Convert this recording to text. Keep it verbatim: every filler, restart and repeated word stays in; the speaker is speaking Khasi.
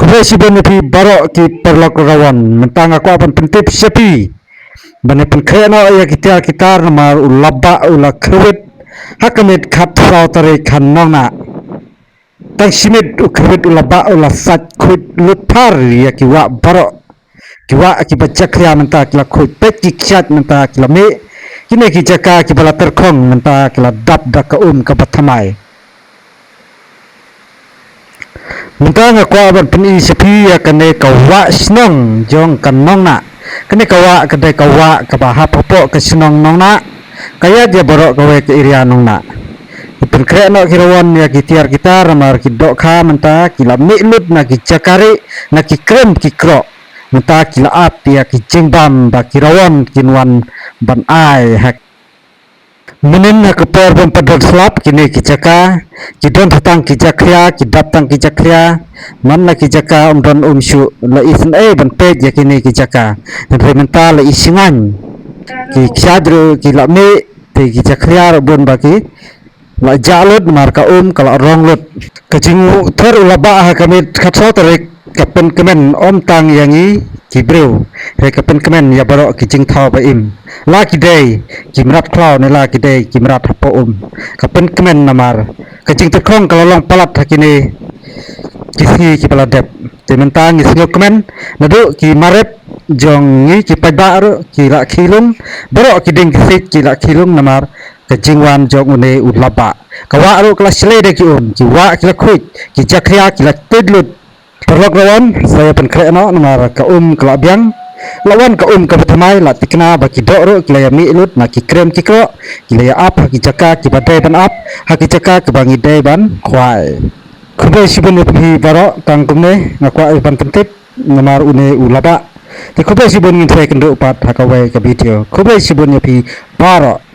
Khublei shibun ïa phi baroh ki paralok Rawon, mynta nga kwah ban pyntip sha phi ban ïa pynkhreh noh ïa ki tiar ki tar namar u Labah u la khwit ha ka miet khatsaw tarik ha Nongnah. Tang shi miet u khwit u Labah u la sait khuid lut phar ïa ki wah baroh. Ki wah kiba jakhlia mynta ki la khuid, peit ki ksiat mynta ki la mih. Kine ki jaka kiba la tyrkhong mynta ki la dap da ka um kaba thymmai. Mynta nga kwah ban pyni sha phi ïa kane ka wah shnong jong ka Nongnah. Kane ka wah ka dei ka wah kaba hap hapoh ka shnong Nongnah, ka ïaid ïa baroh kawei ka area Nongnah. Ki pynkhreh noh ki Rawon ïa ki tiar ki tar namar ki dohkha mynta ki la mih lut na ki jaka rieh, na ki krem ki kroh. Mynta ki la ap ïa ki jingbam ba ki Rawon kin wan ban ai ha. Mynnin ha ka por bym pat don slap kine ki jaka ki don tang ki jakhlia, ki dap tang ki jakhlia. Man la ki jaka ym don um shuh, la isynei ban peit ïa kine ki jaka. Hynrei mynta la i shngaiñ. Ki ksiat ruh ki la mih, te ki jakhlia ruh bun ba ki la jah lut namar ka um ka la rong lut. Ka jingthor u Labah ha ka miet khatsaw tarik ka pynkmen ym tang ïa ngi ki briew, hynrei ka pynkmen ïa baroh ki jingthaw ba im. La ki dei ki mrad khlaw ne la ki dei ki mrad hapoh um, ka pynkmen namar ka jingtyrkhong ka la long palat ha kine ki sngi kiba la dep. Te mynta ngi sngewkmen naduh ki mar rep jong ngi ki paidbah ruh ki la khie lung, baroh ki dieng ki siej ki la khie lung namar ka jingwan jong une u Labah. Ka wah ruh ka la shlei da ki um, ki wah ki la khuid, ki jakhlia ki la tuid lut. Paralok Rawon, sa ïa pynkhreh noh namar ka um ka la biang. La wan ka um kaba thymmai, la thikna ba ki doh ruh ki la ïa mih lut na ki krem ki kroh, ki la ïa ap ha ki jaka kiba dei ban ap, ha ki jaka kiba ngi dei ban khwai. Khublei shibun ïa phi baroh, tang kumne nga kwah ban pyntip namar une u Labah. Te khublei shibun, ngin sa ïakynduh pat ha kawei ka video. Khublei shibun ïa phi baroh.